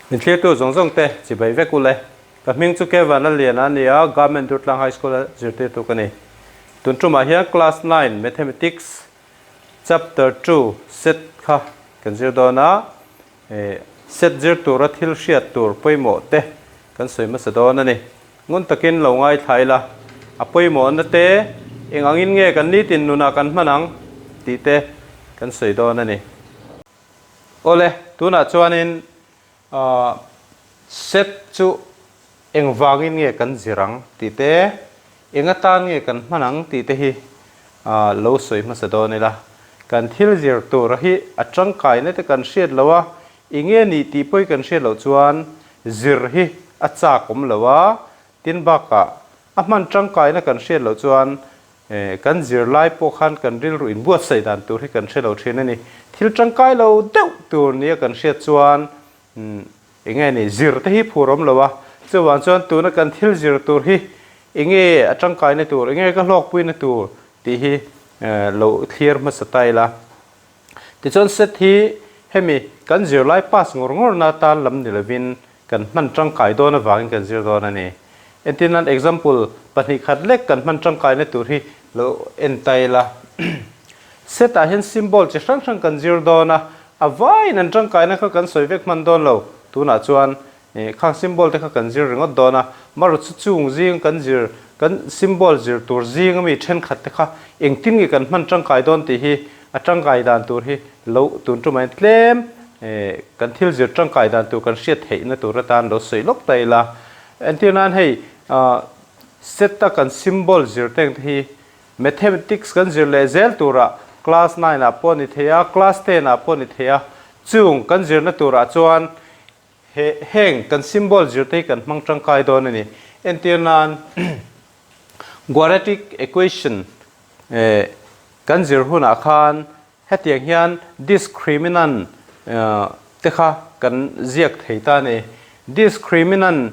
Min thlirtu zawng zawng te chibai vek ule. Ka hming chu Kevan Lalliana a ni a, Government Durtlang High School a zirtirtu ka ni. Tun tumah hian Class 9 Mathematics Chapter 2 set kha kan zir dawn a, set zir tura thil hriat tur pawimawh te kan sawi hmasa dawn a ni. Ngun takin lo ngaithla ila, a pawimawhna te eng angin nge kan nitin nunah kan hman ang tih te kan sawi dawn a ni. Awle, tunah chuanin set chu eng vangin nge kan zir ang tih te, eng atan nge kan hman ang tih te hi lo sawi hmasa dawn ila. Kan thil zir tur hi a tangkaina te kan hriat loh a, eng nge nih tih pawh hi kan hriat loh chuan zir hi a chak awm lo a, tin bakah a hman tangkaina kan hriat loh chuan Kan zirlai pawh khan kan rilru inbuatsaih dan tur hi kan hre lo thin a ni. Thil tangkai lo deuh tur nia kan hriat chuan eng nge ni zir te hi phur awm lo a, chuvang chuan tuna kan thil zir tur hi eng nge a tangkaina tur, eng nge ka hlawkpuina tur tih hi lo thlir hmasa ta ila. Tichuan set hi hemi kan zirlai pass ngawr ngawrna atan lam ni lovin kan hman tangkai dawn avangin kan zir dawn a ni. Entir nan example 2 khat lek kan hman tangkaina tur hi lo en ta ila. Set ah hian symbol chi hrang hrang kan zir dawn a, a vaiin an tangkaina kha kan sawi vek hman dawn lo. Tunah chuan khang symbol te kha kan zir ringawt dawn a, marawh chu chung zing kan zir kan symbol zir tur zing ami thenkhat te kha engtin nge kan hman tangkai dawn tih hi a tangkai dan tur hi lo tun tumah hian tlem kan thil zir tangkai dan tur kan hriat theihna tur atan lo sawi lawk ta ila. Entir nan hei set a kan symbol zir teng te hi mathematics kan zir leh zel turah class 9 ah pawh a ni thei a, class 10 ah pawh a ni thei a, chung kan zirna turah chuan he heng kan symbol zir te hi kan hmang tangkai dawn a ni. Entir nan quadratic equation kan zir hunah khan hetiang hian discriminant te kha kan ziak thei ta a ni. Discriminant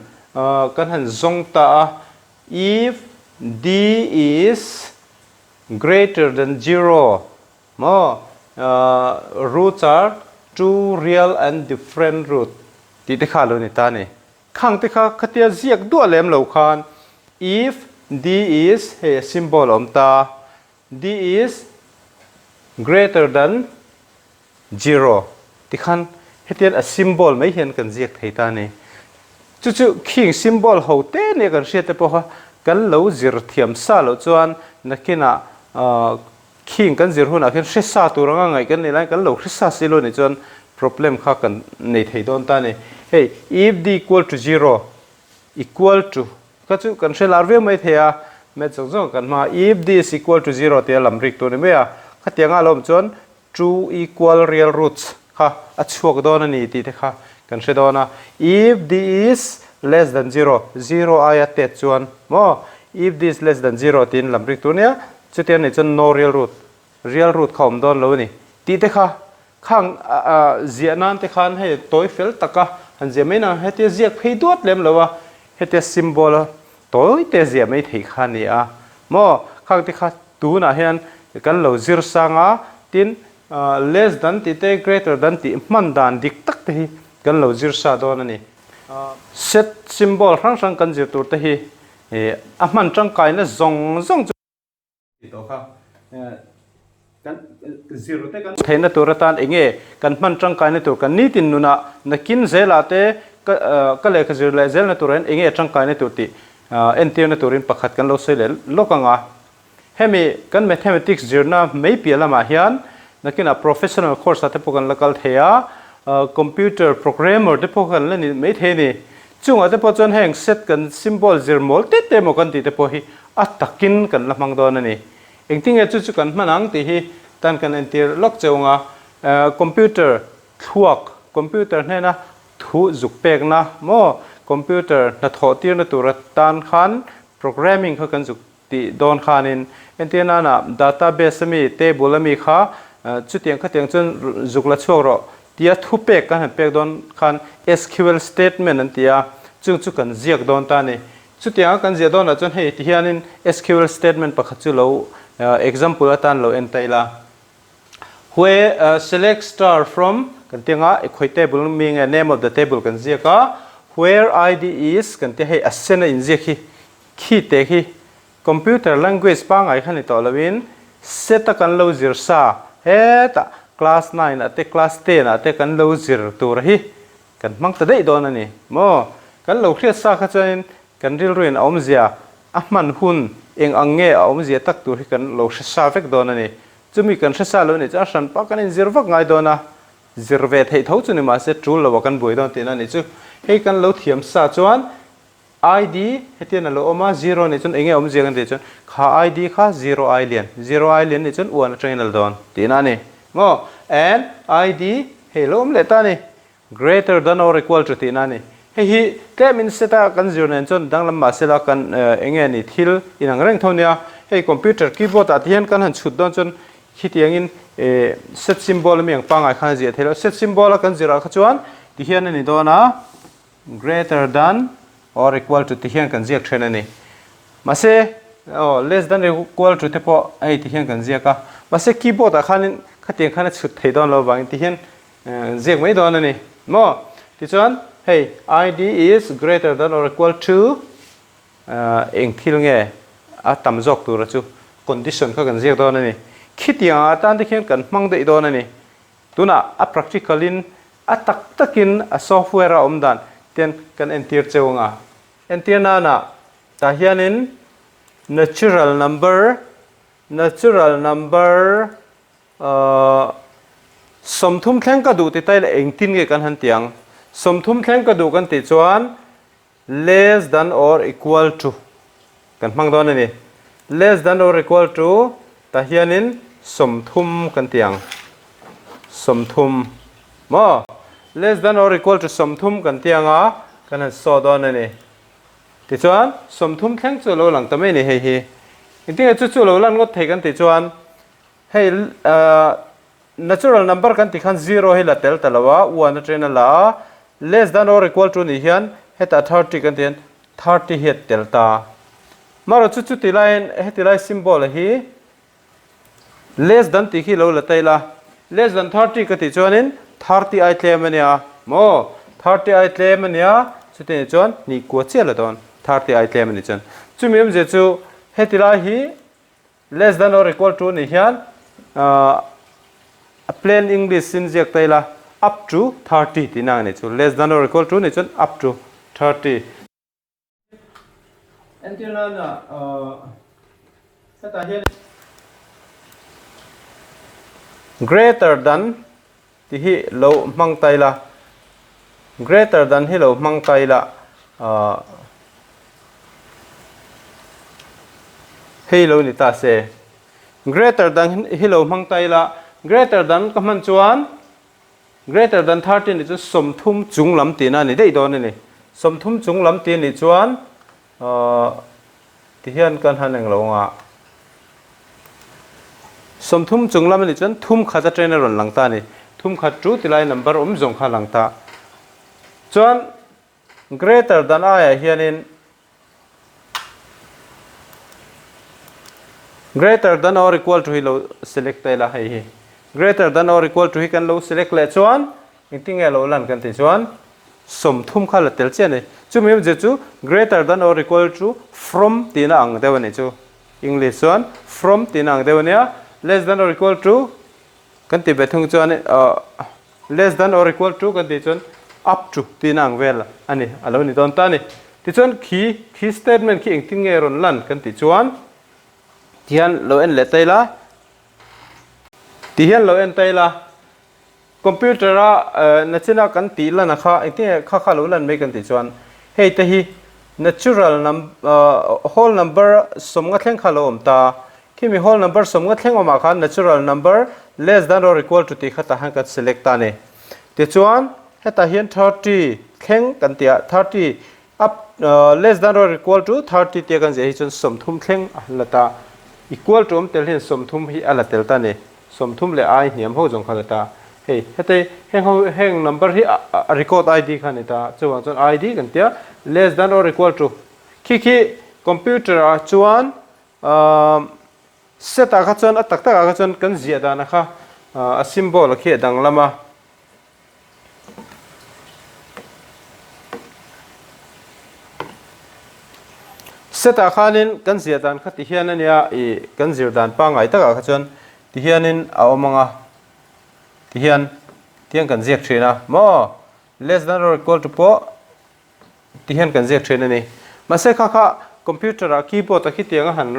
kan han zawng ta a, if d is greater than 0 maw roots are two real and different root tih te kha a lo ni ta a ni. Khang te kha khatia ziak duah lem lo khan if d is hei a symbol a awm ta, d is greater than 0 tikhan hetian a symbol mai hian kan ziak thei ta a ni. Chu chu khing symbol ho te nia kan hriat te pawh kha kan lo zir thiam sa loh chuan nakinah khing kan zir hunah khian hre sa tur anga ngaih kan nih laiin kan lo hre sa si lo nih chuan problem kha kan nei thei dawn ta a ni. Hei if d equal to 0 equal to kha chu kan hre lar viau mai thei a, math zawng zawng kan hmang a, if d is equal to 0 tia lam rik tur a ni mai a, khatianga a lo awm chuan two equal real roots kha a chhuak dawn a ni tih te kha kan hre dawn a, if d is less than 0, 0 aia tet chuan maw if d is less than 0 tiin lam rik tur a nia, chutiang nih chuan no real root, real root kha awm dawn lo a ni tih te kha khang ziah nan te khan hei tawi fel taka han ziah mai nang hetia ziak phei duat lem lo a, hetia symbol a tawi te ziah mai theih kha a ni a maw khang te kha tunah hian kan lo zir sang a, tin less than tih te greater than tih hman dan dik tak te hi kan lo zir sa dawn a ni. Set symbol hrang hrang kan zir tur te hi a hman tangkaina zawng zawng chu tih tawh kha kan zir te kan theihna tur atan eng nge kan hman tangkaina tur kan nitin nunah nakin zelah te ka lehkha zir leh zelna turah hian eng nge tangkaina tur tih entirna turin pakhat kan lo sawi leh lawk ang a. Hemi kan mathematics zirna mai piah lamah hian nakinah professional course ah te pawh kan la kal thei a, computer programmer te pawh kan la ni mai thei a ni. Chungah te pawh chuan heng set kan symbol zir mawl te te emaw kan tih te pawh hi a takin kan la hmang dawn a ni. Engtinge chu chu kan hman ang tih hi tan kan entir lawk cheu ang a. Computer thluak, computer hnena thu zuk pekna maw, computer hnathawh tirna tur atan khan programming kha kan zuk tih dawn khanin entir nana database ami, table ami kha chutiang khatiang chuan zuk la chhuak rawh tia thu pek kan han pek dawn khan SQL statement an ti a, chung chu kan ziak dawn ta a ni. Chutianga kan ziah dawnah chuan hei ti hianin SQL statement pakhat chu lo example atan lo en ta ila. Where select star from. kan ti anga i khawi table mi nge name of the table kan ziak a, where id is kan tia hei a sen a inziak hi khi te khi computer language pangngai kha ni tawh loin set a kan lo zir sa hetah class nine ah te class ten ah te kan lo zir tur hi kan hmang ta daih dawn a ni maw? Kan lo hriat sa kha chuanin kan rilruin a awmzia a hman hun eng ang nge a awmzia tak tur hi kan lo hre sa vek dawn a ni. Chumi kan hre sa lo nih chuan hran pah kan inzir vak ngai dawn a, zir ve theih tho chu ni mahse tul lo a kan buai dawn tihna a nih chu. Hei kan lo thiam sa chuan ID hetian a lo awm a, zero nih chuan eng nge awmzia kan tih chuan kha ID kha zero ai lian, zero ai lian nih chuan one atangin a la dawn tihna a ni maw? And ID hei lo awm leh ta a ni. Greater than or equal to tihna a ni. Hei hi tlemin set a kan zir nen chuan danglam mah sela kan eng nge ni thil inang reng tho nia. Hei computer keyboard ah te hian kan han chhut dawn chuan khitiangin set symbol ami ang pangngai khan a ziah theih loh. Set symbol a kan zir ah kha chuan ti hian a ni dawn a, greater than or equal to ti hian kan ziak then a ni. Mahse aw less than equal to te pawh hei ti hian kan ziak a. Mahse keyboard ah khanin khatiang khan a chhut theih dawn lo avangin ti hian Ziak mai dawn a ni maw? Tichuan hei id is greater than or equal to eng thil nge a tam zawk tura chu condition kha kan ziak dawn a ni. Khitiang atan te khian kan hmang daih dawn a ni. Tunah a practical in a tak takin a software a awm dan ten kan entir cheu anga. Entir nana tah hianin natural number natural number 30 thleng ka duh ti ta ila engtin nge kan han ti ang? 30 thleng ka duh kan tih chuan less than or equal to kan hmang dawn a ni. Less than or equal to tah hianin 30 kan ti ang. 30 maw? Less than or equal to 30 kan ti ang a, kan han saw dawn a ni. Tichuan 30 thleng chu a lo lang ta mai a ni hei hi. Engtin nge chu chu a lo lan ngawt thei kan tih chuan Hei natural number kan tih khan zero hi la tel ta lo a, one atangin a la a, less than or equal to nih hian hetah 30 kan tih hian 30 hi a tel ta. Marawh chu chuti laiin heti lai symbol hi less than tih khi lo la ta ila, less than 30 ka tih chuanin 30 ai tlem a nia maw, 30 ai tlem a nia chuti nih chuan hnih kua chiah la dawn 30 ai tlem a nih chuan. Chumi awmzia chu heti lai hi Less than or equal to nih hian a plain English in ziak ta ila up to 30 tih na a nih chu. Less than or equal to nih chuan up to 30. Entir nana hetah hian greater than tih hi lo hmang ta ila greater than hi lo hmang ta ila hei lo ni ta se greater than hi lo hmang ta ila greater than ka hman chuan greater than 30 ni chu 30 chung lam tihna a ni daih dawn a ni 30 chung lam tih a nih chuan Tihian kan han englo anga 30 chung lam a nih chuan thum khat atangin a rawn lang ta a ni. Thum khat tu tilai number awm zawng kha a lang ta. Chuan greater than aiah hianin greater than or equal to hi lo select ta ila hei hi. Greater than or equal to hi kan lo select leh chuan Engtin nge lo lan kan tih chuan 30 kha la tel chiah a ni. Chumi awmzia chu greater than or equal to from tihna ang deuh a nih chu. English chuan from tihna ang deuh a nia. Less than or equal to kan tih ve thung chuan less than or equal to kan tih chuan up to tihna ang vel a ni a lo ni dawn ta a ni. Tichuan khi khi statement khi engtin nge rawn lan kan tih chuan tihian lo en leh ta ila tihian lo en ta ila. Computer a nachina kan tih lan a kha engtin nge kha kha lo lan mai kan tih chuan hei te hi natural whole number 50 thleng kha lo awm ta khimi whole number 50 thleng awmah khan natural number less than or equal to tih kha tah hian kan select ta a ni. Tichuan hetah hian 30 thleng kan tih a 30 up less than or equal to 30 tia kan ziah hi chuan 30 thleng a la ta equal to awm tel hian 30 hi a la tel ta a ni. 30 leh ai hniam ho zawng kha la ta. Hei hete heng ho heng number hi a record ID kha a ni ta. Chuvang chuan ID kan tia less than or equal to khi khi computer ah chuan set ah kha chuan a tak tak ah kha chuan kan ziah dan a kha a symbol a khi a danglam a. Set-ah khanin kan ziah dan kha ti hian a nia, ih kan zir dan pangngai takah kha chuan ti hianin a awm ang a, ti hian ti hian kan ziak thin a maw? Less than or equal to pawh ti hian kan ziak thin a ni. Mahse kha kha computer ah keyboard ah khitiang a han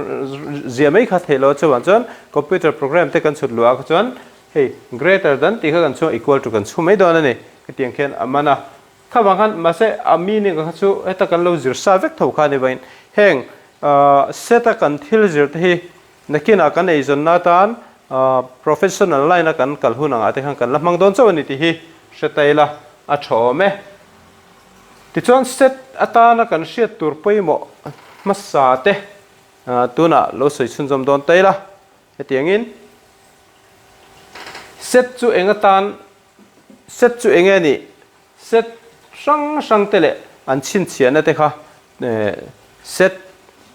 ziah mai kha theih loh a chuvang chuan computer program te kan chhut luh ah kha chuan hei greater than tih kha kan chhung equal to kan chhu mai dawn a ni. Khitiang khian a man a. Kha vang khan mahse a meaning kha chu heta kan lo zir sa vek tho kha a ni vain heng set a kan thil zir te hi nakinah kan eizawnna atan professional line a kan kal hun angah te khan kan la hmang dawn chauh a ni tih hi hre ta ila a tha awm e. Tichuan set atana kan hriat tur pawimawh hmasa te tunah lo sawi chhunzawm dawn ta ila hetiangin set chu eng atan Set chu enge nih? Set hrang hrang te leh an chhinchhiahna te kha set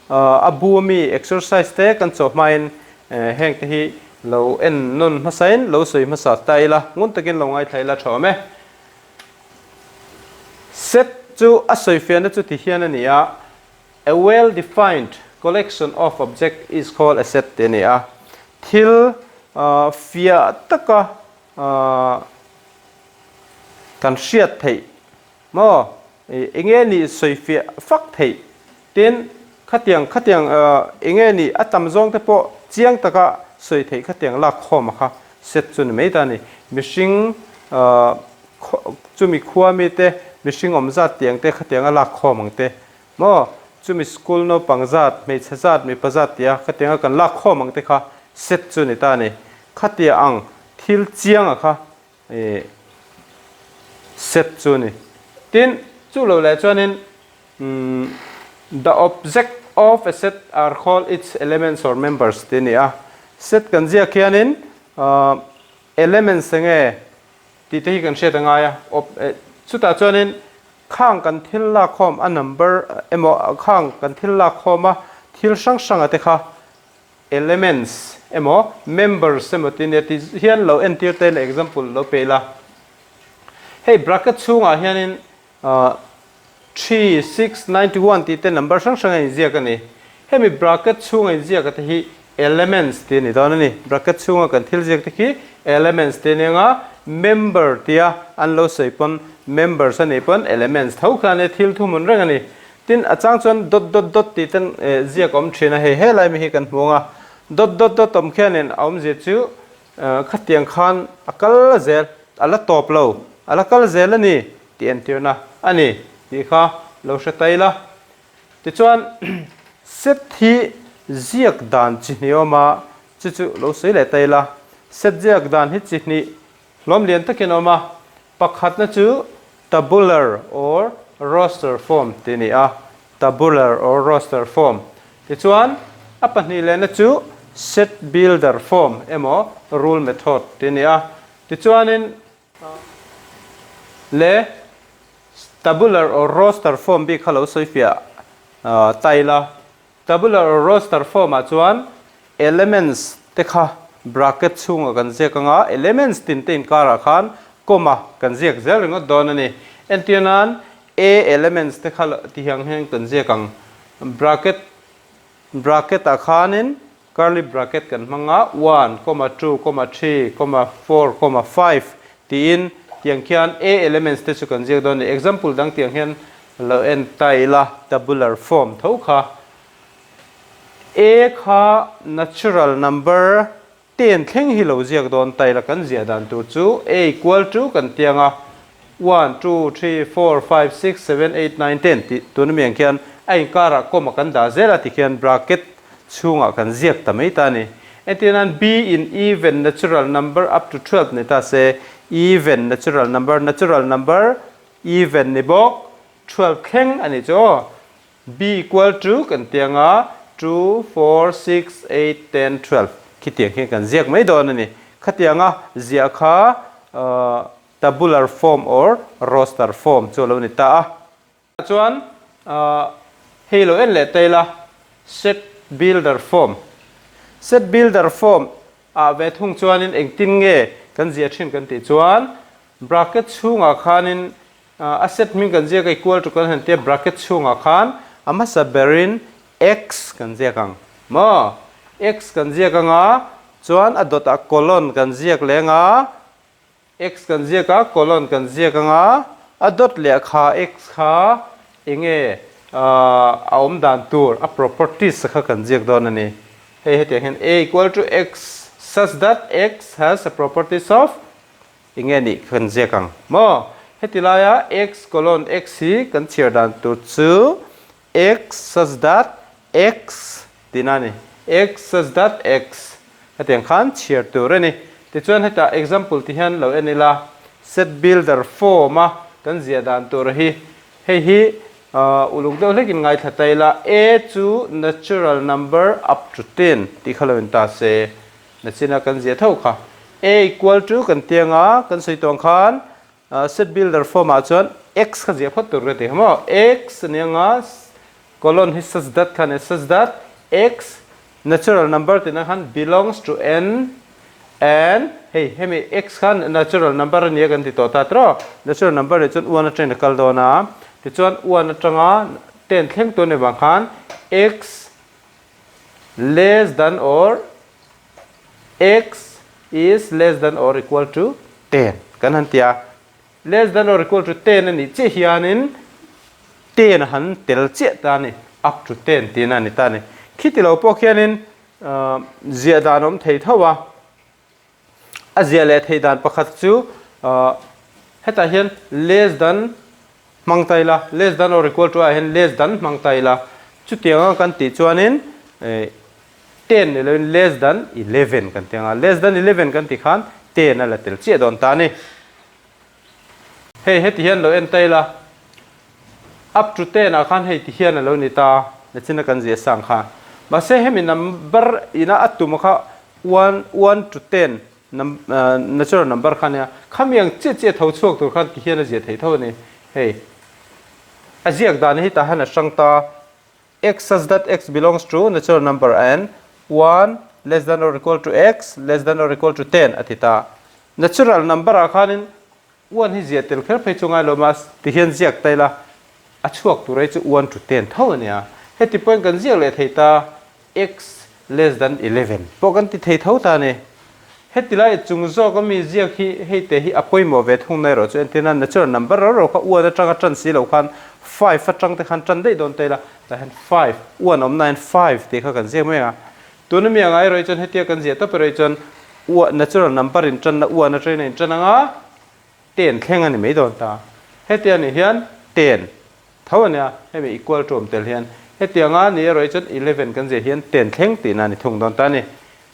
a bu ami exercise te kan chawh hmain heng te hi lo en nawn hmasain lo sawi hmasa ta ila, ngun takin lo ngaithla ila tha awm e. Set chu a sawifiahna chu ti hian a ni a, A well defined collection of object is called a set tih a ni a, thil fiah taka Kan hriat theih maw? Enge nih sawifiah fak theih? Tin, khatiang khatiang enge nih a tam zawng te pawh chiang taka sawi theih khatiang lak khawm a kha set chu ni mai ta a ni. Mihring chumi khua mite mihring awm zat tiang te khatiang a lak khawm ang te maw? Chumi school naupang zat, hmeichhe zat, mipa zat tia khatiang a kan lak khawm ang te kha set chu ni ta a ni. Khatia ang thil chianga kha ih set chu a ni. Tin, chu lo leh chuanin umm the object of a set are called its elements or members tih a ni a. Set kan ziak hianin ahh elements enge tih te hi kan hriat a ngai a. Ob eh chutah chuanin khang kan thil lakkhawm a number emaw khang kan thil lakkhawm a thil hrang hranga te kha Elements emaw members emaw tih nia ti hian lo entir te leh example lo pe ila. Hei bracket chhungah hianin 3, 6, 91 tih te number hrang hrang a inziak a ni. Hemi bracket chhunga inziak a te hi elements tih a ni dawn a ni. Bracket chhunga kan thil ziak te khi elements tih a ni anga member tia an lo sawi pawn members a nih pawn elements tho khan e thil thuhmun reng a ni. Tin, a chang chuan dot dot dot tih ten ziak a awm thin a, hei helai mi hi kan hmu ang a, dot dot dot awm khianin a awmzia chu khatiang khan a kal zel, a la tawp lo, a la kal zel a ni tih entirna a ni tih kha lo hre ta ila. Tichuan, set hi ziak dan chi hnih a awm a, chu chu lo sawi leh ta ila. Set ziak dan hi chi hnih hlawm lian takin a awm a, pakhatna chu Tabular or roster form tih a ni a, tabular or roster form. Tichuan, a pahnih lehna chu set builder form emaw rule method tih a ni a. Tichuanin, le tabular or roster form bik kha lo sawi fiah ta ila. Tabular or roster form ah chuan elements te kha bracket chhungah kan ziak ang a, elements tin te inkarah khan comma kan ziak zel ringawt dawn a ni. Entir nan A elements te kha ti hiang hian kan ziak ang, bracket bracket ah khanin curly bracket kan hmang a, one comma two comma three comma four comma five tiin tiang khian A elements te chu kan ziak dawn a ni. Example dang tiang hian Lo en ta ila tabular form tho kha A kha natural number ten thleng hi lo ziak dawn ta ila kan ziah dan tur chu A equal to kan tiang a one two three four five six seven eight nine ten tih tuna mi ang khian a inkarah comma kan dah zel a tikhian bracket chhungah kan ziak ta mai ta a ni. Entir nan B in even natural number up to 12 ni ta se even natural number natural number Even ni bawk, 12 thleng a nih chu aw. B equal to kan ti anga two, four, six, eight, ten, 12 khitiang khian kan ziak mai dawn a ni. Khatianga ziah kha tabular form or roster form chu a lo ni ta a. Chuan hei lo en leh ta ila set builder form. Set builder form ah ve thung chuanin engtin nge kan ziah thin kan tih chuan Bracket chhungah khanin a set hming kan ziak a equal to kan han tia bracket chhungah khan a hmasa berin X kan ziak ang maw? X kan ziak ang a, chuan a dawtah colon kan ziak leng a, X kan ziak a, colon kan ziak ang a, a dawt leh kha X kha enge a awm dan tur, a properties kha kan ziak dawn a ni. Hei hetiang hian A equal to X such that X has a properties of enge nih kan ziak ang maw? Heti laia X colon X hi kan chhiar dan tur chu X such that X tihna a ni. X such that X hetiang khan chhiar tur a ni. Tichuan hetah example ti hian lo en ila, set builder form a kan ziah dan tur hi hei hi uluk deuh hlekin ngaithla ta ila, A chu natural number up to 10 tih kha lo in ta se, nachina kan ziah tho kha. A equal to kan tiang a, kan sawi tawng khan Set builder form ah chuan x kha ziah phawt tur ka ti kha maw? x a ni anga colon hi such that kha a ni such that x natural number tihna khan belongs to n and hei hemi x kha natural number a nia kan ti tawh ta tiraw? Natural number nih chuan one atangin a kal dawn a, tichuan one atanga ten thleng tur a nih vang khan x less than or x is less than or equal to 10 kan han ti a, less than or equal to 10 a nih chiah hianin 10 a han tel chiah ta a ni, up to 10 tihna a ni ta a ni. Khiti lo pawh khianin ziah dan a awm thei tho a, A ziah leh theih dan pakhat chu hetah hian less than hmang ta ila, less than or equal to ah hian less than hmang ta ila, chutianga kan tih chuanin 10 ni loin less than 11 kan ti ang a, less than 11 kan tih khan 10 a la tel chiah dawn ta a ni. Hei heti hian lo en ta ila, up to 10 ah khan hei ti hian a lo ni ta, nachina kan ziah sang kha. Mahse hemi number ina a tum kha one one to ten natural number kha nia, khami ang chiah chiah tho chhuak tur khan ti hian a ziah thei tho a ni. Hei a ziak dan hi tah hian a hrang ta, x such that x belongs to natural number and one less than or equal to x less than or equal to 10 a ti ta. Natural number ah khanin one hi ziah tel kher phei chu ngai lo mas ti hian ziak ta ila a chhuak tur hi chu one to 10 tho a nia. Heti pawhin kan ziak leh thei ta x less than 11 pawh kan ti thei tho ta a ni. Heti lai chung zawk a mi ziak hi hei te hi a pawimawh ve thung na erawh chu entir nan natural number rau rau kha one atanga tan si loh khan five atang te khan tan daih dawn ta ila tah hian five one awm na hian five tih kha kan ziak mai ang a. Tuna mi anga erawh hi chuan hetia kan ziah tawp erawh hi chuan natural number in tanna one atangin a in tan anga ten thleng a ni mai dawn ta. Hetia nih hian ten Tho a nia, hemi equal to awm tel hian hetianga ni erawh hi chuan 11 kan ziah hian 10 thleng tihna a ni thung dawn ta a ni.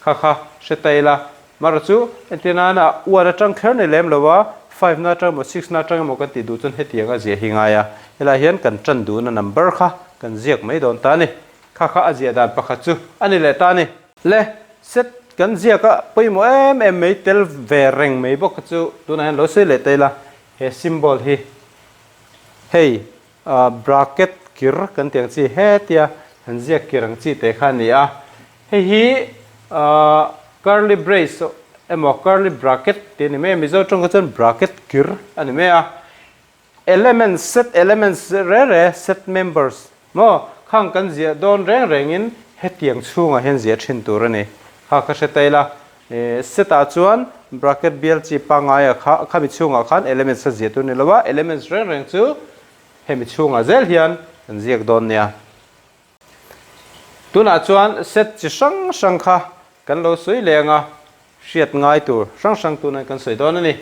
Kha kha hre ta ila, marawh chu entir nana one atang kher ni lem lo a, five na atang emaw six na atang emaw kan tih duh chuan hetianga ziah hi ngai a, helaiah hian kan tan duhna number kha kan ziak mai dawn ta a ni. Kha kha a ziah dan pakhat chu a ni leh ta a ni. Le, set kan ziak a pawimawh em em mai tel ve reng mai bawk kha chu tunah hian lo sawi leh ta ila, he symbol hi Hei bracket kir kan tih ang chi hetia han ziak kir ang chi te kha a ni a. Hei hi curly brace emaw curly bracket tih a ni mai a, Mizo tawng kha chuan bracket kir a ni mai a. Elements, set elements re re, set members maw khang kan ziah dawn reng rengin hetiang chhungah hian ziah thin tur a ni. Kha ka hre ta ila, Set ah chuan bracket bial chi pangngai ah kha khami chhungah khan elements kha ziah tur ni lo a, elements reng reng chu hemi chhungah zel hian kan ziak dawn nia. Tunah chuan set chi hrang hrang kha kan lo sawi leh ang a, hriat ngai tur hrang hrang tunan kan sawi dawn a ni.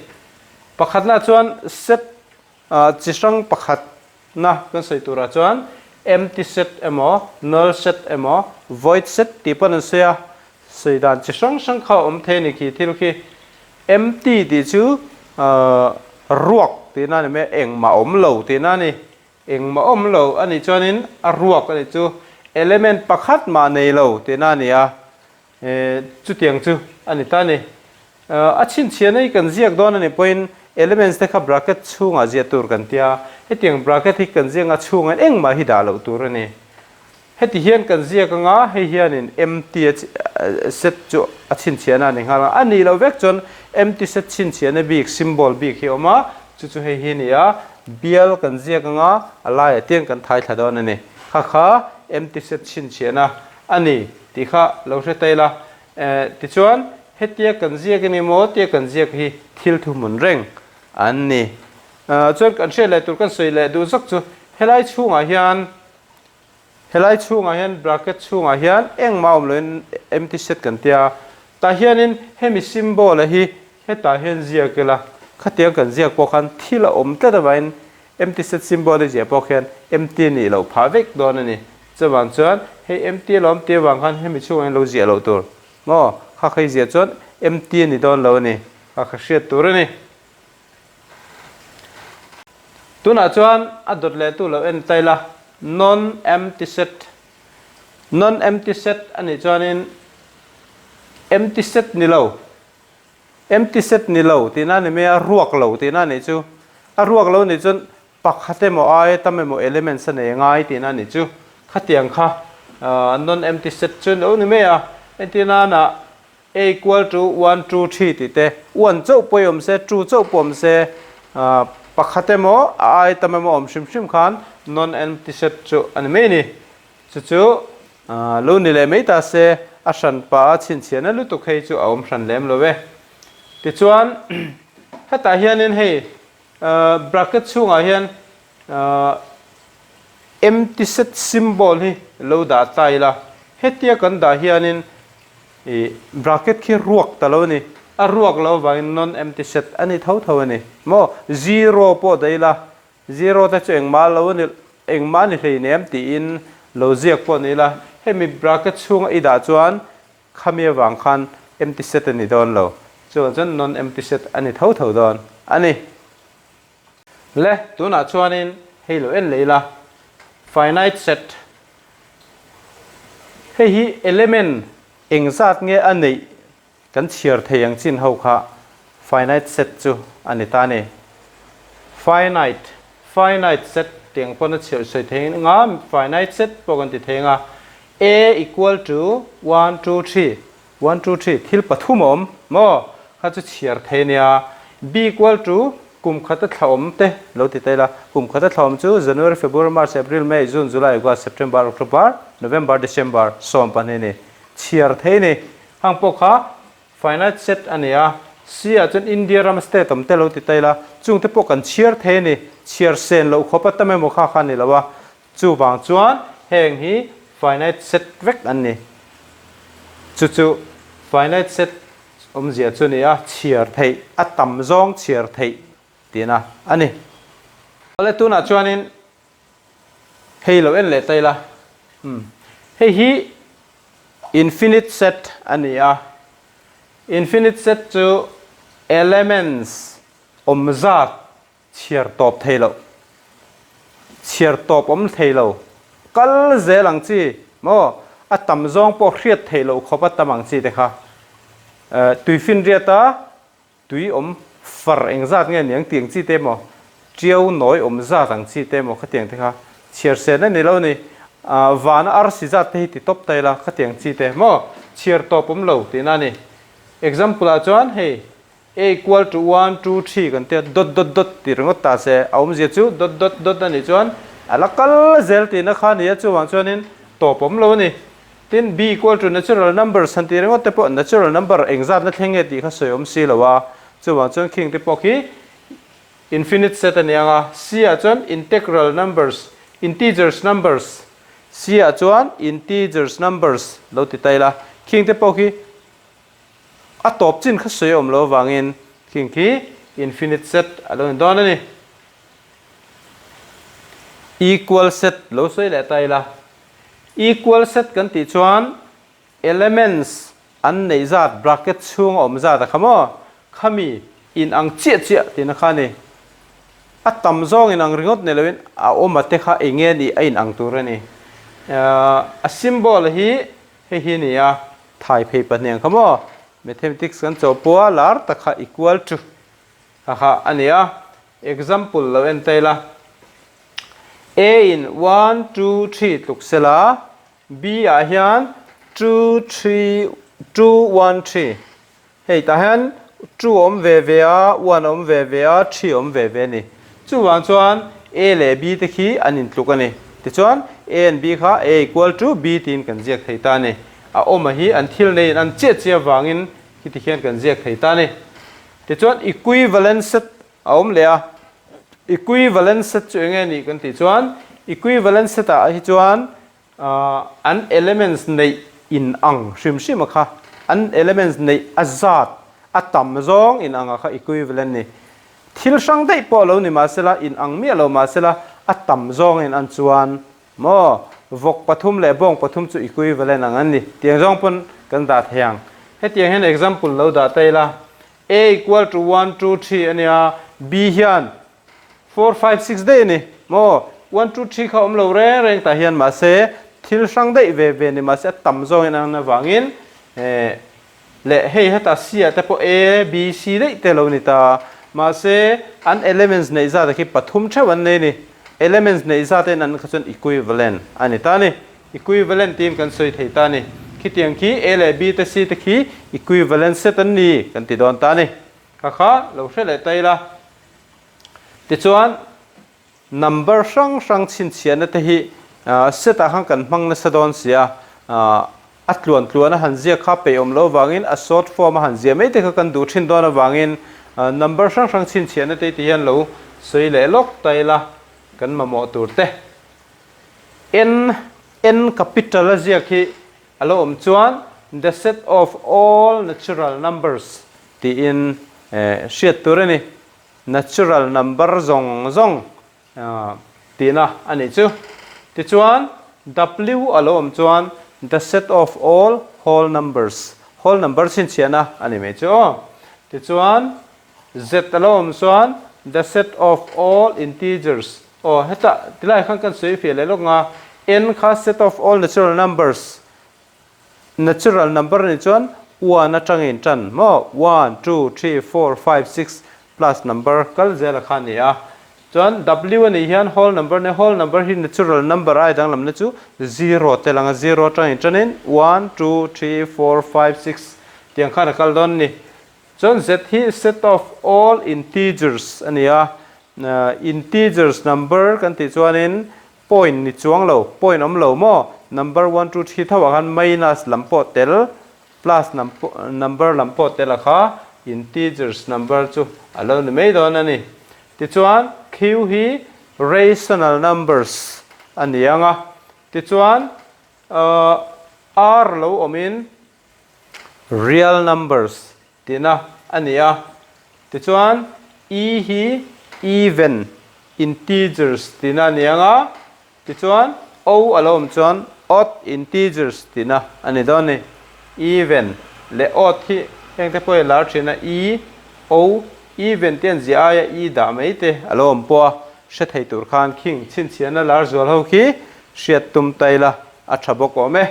Pakhatna chuan set Chi hrang pakhat na kan sawi turah chuan empty set emaw, null set emaw, void set tih pawn an sawi a, sawi dan chi hrang hrang kha a awm thei a ni khi thil khi. Empty tih chu ruak tihna a ni mai a, engmah awm lo tihna a ni. Engmah awm lo a nih chuanin a ruak a nih chu element pakhat mah nei lo tihna a ni a, Chutiang chu a ni ta a ni. A chhinchhiahna hi kan ziak dawn a nih pawhin elements te kha bracket chhungah ziah tur kan tia. Hetiang bracket hi kan ziak anga chhungah engmah hi dah loh tur a ni. Heti hian kan ziak anga hei hianin empty a set chu a chhinchhiahna a ni nghal a. A nih loh vek chuan empty set chhinchhiahna bik symbol bik hi a awm a, chu chu hei hi a ni a. Bial kan ziak anga a laiah tiang kan thai thla dawn a ni. Kha kha. Empty set chhinchhiahna a ni tih kha lo hre ta ila. Tichuan, hetia kan ziak a ni maw tia kan ziak hi thil thuhmun reng an ni. Chuan kan hriat leh tur kan sawi leh duh zawk chu helai chhungah hian helai chhungah hian bracket chhungah hian engmah awm loin empty set kan tia. Tah hianin hemi symbol a hi hetah hian ziak ila khatiang kan ziak pawh khan thil a awm tlat avangin empty set symbol i ziah pawh khian empty a nih loh phah vek dawn a ni. Chuvang chuan hei empty alawm tih avang khan hemi chhungah hian lo ziah loh tur maw? Kha kha i ziah chuan empty a ni dawn lo a ni. Kha kha hriat tur a ni. Tunah chuan a dawt leh tu lo en ta ila, non-empty set. Non-empty set a nih chuanin empty set ni lo, empty set ni lo tihna a ni mai a, ruak lo tihna a nih chu. A ruak lo nih chuan pakhat emaw aia tam emaw elements a nei ngai tihna a nih chu. Khatiang kha non-empty set chu lo ni mai a, entirnana A equal to one, two, three tih te, one chauh pawh i awm se, two chauh pawh awm se, pakhat emaw a ai tam emaw awm hrim hrim khan non-empty set chu a ni mai a ni. Chu chu lo ni leh mai ta se, a hran pah a chhinchhiahna lutuk hei chu a awm hran lem lo e. Tichuan, hetah hianin hei bracket chhungah hian empty set symbol hi lo dah ta ila, hetia kan dah hianin Ih, bracket khi ruak ta lo a ni. A ruak lo avangin non-empty set a ni tho tho a ni. Maw? Zero pawh daih ila, zero te chu engmah lo a ni, engmah a ni hleinem tiin lo ziak pawh ni ila, hemi bracket chhunga i dah chuan khami avang khan empty set a ni dawn lo. Chuvang chuan non-empty set a ni tho tho dawn a ni. Le, tunah chuanin hei lo en leh ila, finite set Hei hi element engzat nge a neih kan chhiar thei ang chin ho kha finite set chu a ni ta a ni. Finite, finite set tih ang pawn a chhiar sawi thei ang a, finite set pawh kan ti thei ang a. A equal to one two three, one two three thil pathum a awm maw? Kha chu chhiar thei a nia. B equal to Kum khata thla awm te lo ti ta ila, kum khata thla awm chu January, February, March, April, May, June, July, August, September, October, November, December 12 a ni. Chhiar thei a ni. Hang pawh kha finite set a ni a, C ah chuan India rama state awm te lo ti ta ila, chung te pawh kan chhiar thei a ni. Chhiar sen loh khawp a tam emaw kha kha a ni lo a, chuvang chuan heng hi finite set vek an ni. Chu chu finite set Awmzia chu ni a, chhiar theih, a tam zawng chhiar theih tihna a ni. Awle tunah chuanin hei lo en leh ta ila, umm hei hi infinite set a ni a, infinite set chu elements awm zat Chhiar tawp thei loh. Chhiar tawp awm thei lo. Kal zel ang chi maw? A tam zawng pawh hriat theih loh khawp a tam ang chi te kha. Tuifinriata tui awm far engzat nge niang tih ang chi te maw? Tiau nawi awm zat ang chi te maw khatiang te kha. Chhiar sen a ni lo ni. Vana arsi zat te hi ti tawp ta ila khatiang chi te maw? Chhiar tawp awm lo tihna a ni. Example ah chuan hei A equal to one, two, three kan tia dot dot dot tih ringawt ta se, a awmzia chu dot dot dot a nih chuan a la kal zel tihna kha a ni a, chuvang chuanin tawp awm lo a ni. Tin, B equal to natural numbers han tih ringawt te pawh natural number engzatna thleng nge tih kha sawi awm si lo a, chuvang chuan khing te pawh khi infinite set a ni ang a, C ah chuan integral numbers, integers numbers, C ah chuan integers numbers lo ti ta ila, khing te pawh khi A tawp chin kha sawi awm lo avangin khing khi infinite set a lo ni dawn a ni. Equal set lo sawi leh ta ila. Equal set kan tih chuan elements an neih zat bracket chhunga awm zat a kha maw? Khami in ang chiah chiah tihna kha a ni. A tam zawng in ang ringawt nei loin a awm a te kha eng nge nih a in ang tur a ni. A symbol hi Hei hi a ni a, thai phei pahnih ang kha maw? Mathematics kan chaw pawh a lar tak kha equal to kha kha a ni a. Example lo en ta ila, A in one, two, three tluk sela, B ah hian two, three, two, one, three. Hei tah hian two awm ve ve a, one awm ve ve a, three awm ve ve a ni. Chuvang chuan A leh B te khi an intluk a ni. Tichuan, A and B kha A equal to B tiin kan ziak thei ta a ni. A awma hi an thil neiin an chiah chiah avangin khiti khian kan ziak thei ta a ni. Tichuan, equivalent set a awm leh a. Equivalent set chu eng nge nih kan tih chuan, equivalent set ah hi chuan An elements neih in ang hrim hrim a kha, an elements neih a zat a tam zawng in ang a kha equivalent ni. Thil hrang daih pawh lo ni mahsela, in ang miah lo mahsela a tam zawng in an chuan maw vawk pathum leh bawng pathum chu equivalent ang an ni. Tiang zawng pawn kan dah thei ang. Hetiang hian example lo dah ta ila, A equal to one, two, three a nia, B hian Four, five, six daih a ni maw? One, two, three kha awm lo reng reng tah hian mahse thil hrang daih ve ve ni mahse a tam zawngin an avangin eh leh hei heta C ah te pawh A, B, C daih te lo ni ta. Mahse an elements neih zat ah khi pathum theuh an nei a ni. Elements neih zat en an kha chuan equivalent a ni ta a ni. Equivalent tiin kan sawi thei ta a ni. Khitiang khi A leh B te C te khi equivalent set an ni kan ti dawn ta a ni. Kha kha lo hre leh ta ila. Tichuan, number hrang hrang chhinchhiahna te hi set ah khan kan hmang nasa dawn si a, a tluan tluan a han ziak kha peih awm loh avangin a short form a han ziah mai te kha kan duh thin dawn avangin number hrang hrang chhinchhiahna te ti hian lo sawi leh lawk ta ila kan mamawh tur te. N, N capital a ziak hi a lo awm chuan the set of all natural numbers tiin hriat tur a ni. Natural number zawng zawng tihna a nih chu. Tichuan W a lo awm chuan the set of all whole numbers, whole number chhinchhiahna a ni mai chu aw. Tichuan Z a lo awm chuan the set of all integers, aw hetah tilai khan kan sawi fiah leh lawk nga, N kha set of all natural numbers, Natural number nih chuan one atangin tan maw one, two, three, four, five, six plus number kal zel a kha a ni a. Chuan W a nih hian whole number nia whole number hi natural number ai danglamna chu zero tel ang a zero atangin tanin one, two, three, four, five, six tiang khan a kal dawn a ni. Chuan Z hi set of all integers a ni a, integers number kan tih chuanin Point ni chuang lo, point awm lo maw? Number one, two, three tho ah khan minus lam pawh tel, plus number lam pawh tel a kha integers number chu a lo ni mai dawn a ni. Tichuan Q hi rational numbers a ni ang a, tichuan R lo awmin real numbers tihna a ni a. Tichuan, e hi even, integers, tihna a ni ang a, tichuan o a lo awm chuan odd integers tihna a ni dawn a ni. Even leh odd hi heng te pawh hi a lar thin a, e, o, even te an ziah aia e dah mai te a lo awm pawh a, hre thei tur khan khing chhinchhiahna lar zual ho khi hriat tum ta ila a tha bawk awm e.